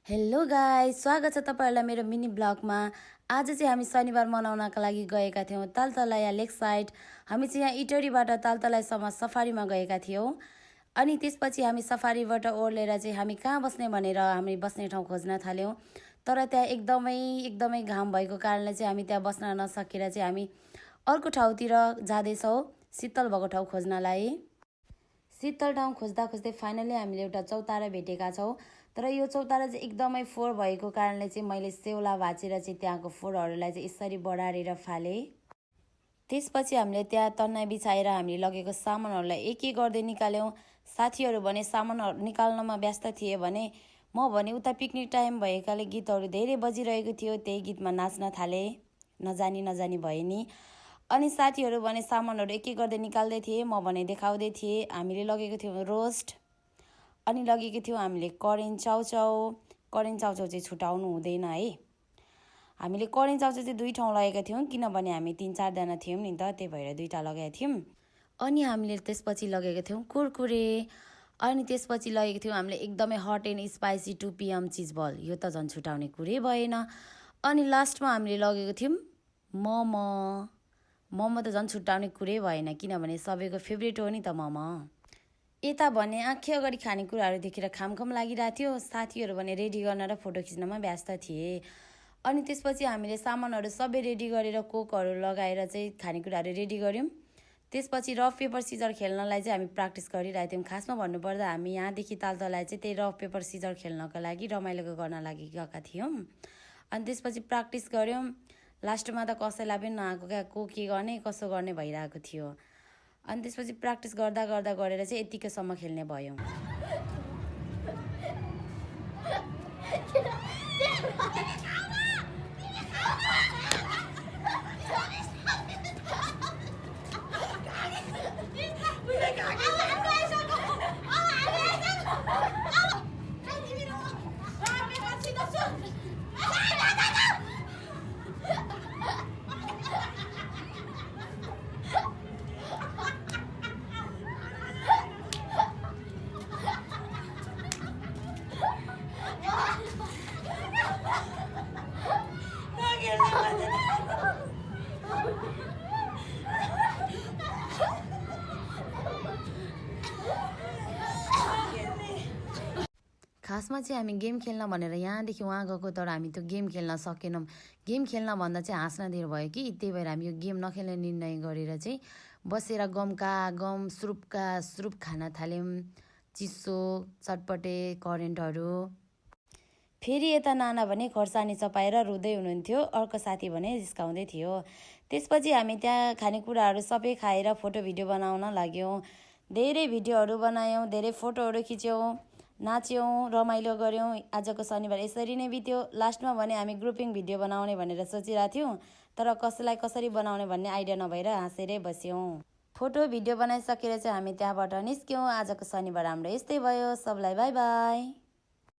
Hello guys, स्वागत छ तपाईहरुलाई मेरो मिनी ब्लगमा। आज चाहिँ हामी शनिबार मनाउनका लागि गएका थियौं तालतलाया लेक साइड। हामी चाहिँ यहाँ इटरीबाट तालतलायासम्म सफारीमा गएका थियौं। अनि त्यसपछि हामी सफारीबाट ओर्लेर चाहिँ हामी कहाँ बस्ने भनेर हामी बस्ने ठाउँ खोज्न थाल्यौं। तर त्यहाँ एकदमै घाम भएको कारणले चाहिँ हामी त्यहाँ बस्न नसकेर चाहिँ हामी अर्को ठाउँतिर जाँदै छौं, शीतल भएको ठाउँ खोज्नलाई। शीतल ठाउँ खोज्दा खोज्दै फाइनली हामीले एउटा चौतारा भेटेका छौं। तर यो चौतारा चाहिँ एकदमै फोहोर भएको कारणले चाहिँ मैले सेउला भाचेर चाहिँ त्यहाँको फोहोरहरूलाई चाहिँ यसरी बढारेर फाले। त्यसपछि हामीले त्यहाँ तन्ना बिछाएर हामीले लगेको सामानहरूलाई एक एक गर्दै निकाल्यौं। साथीहरू भने सामानहरू निकाल्नमा व्यस्त थिए भने म भने उता पिकनिक टाइम भएकाले गीतहरू धेरै बजिरहेको थियो, त्यही गीतमा नाच्न थाले। नजानी भए नि। अनि साथीहरू भने सामानहरू एक एक गर्दै निकाल्दै थिए, म भने देखाउँदै थिए। हामीले लगेको थियौं रोस्ट, अनि लगेको थियौं हामीले करेन्ट चाउचाउ। करेन्ट चाउचाउ चाहिँ छुटाउनु हुँदैन है। हामीले करेन्ट चाउचाउ चाहिँ दुई ठाउँ लगेका थियौं, किनभने हामी 3-4 जना थियौं नि त, त्यही भएर दुईटा लगाएका थियौं। अनि हामीले त्यसपछि लगेका थियौं कुरकुरे। अनि त्यसपछि लगेको थियौं हामीले एकदमै हट एन्ड स्पाइसी 2 PM चीज बल। यो त झन् छुटाउने कुरै भएन। अनि लास्टमा हामीले लगेको थियौं मोमो। मोमो त झन् छुटाउने कुरै भएन, किनभने सबैको फेभरेट हो नि त मोमो। यता भने आँखी अगाडि खानेकुराहरू देखेर खामखम लागिरहेको थियो। साथीहरू भने रेडी गर्न र फोटो खिच्नमा व्यस्त थिए। अनि त्यसपछि हामीले सामानहरू सबै रेडी गरेर कोकहरू लगाएर चाहिँ खानेकुराहरू रेडी गर्यौं। त्यसपछि रफ पेपर सिजर खेल्नलाई चाहिँ हामी प्र्याक्टिस गरिरहेका थियौं। खासमा भन्नुपर्दा हामी यहाँदेखि तालतलाया चाहिँ त्यही रफ पेपर सिजर खेल्नको लागि रमाइलो गर्न लागि गएका थियौं। अनि त्यसपछि प्र्याक्टिस गर्यौं। लास्टमा त कसैलाई पनि नआएको क्या, को के गर्ने कसो गर्ने भइरहेको थियो। अनि त्यसपछि प्र्याक्टिस गर्दा गरेर चाहिँ यतिकैसम्म खेल्ने भयौं। खासमा चाहिँ हामी गेम खेल्न भनेर यहाँदेखि वहाँ गएको, तर हामी त्यो गेम खेल्न सकेनौं। गेम खेल्न भन्दा चाहिँ हाँस्न धेर भयो कि, त्यही भएर हामी यो गेम नखेल्ने निर्णय गरेर चाहिँ बसेर गम सुरुप खान थाल्यौं। चिसो चटपटे करेन्टहरू। फेरि यता नाना भने खर्सानी चपाएर रुँदै हुनुहुन्थ्यो, अर्को साथी भने जिस्काउँदै थियो। त्यसपछि हामी त्यहाँ खानेकुराहरू सबै खाएर फोटो भिडियो बनाउन लाग्यौं। धेरै भिडियोहरू बनायौं, धेरै फोटोहरू खिच्यौं, नाच्यौं, रमाइलो गर्यौं। आजको शनिबार यसरी नै बित्यो। लास्टमा भने हामी ग्रुपिङ भिडियो बनाउने भनेर सोचिरहेका थियौं, तर कसैलाई कसरी बनाउने भन्ने आइडिया नभएर हाँसेरै बस्यौं। फोटो भिडियो बनाइसकेर चाहिँ हामी त्यहाँबाट निस्क्यौं। आजको शनिबार हाम्रो यस्तै भयो। सबलाई बाई बाई।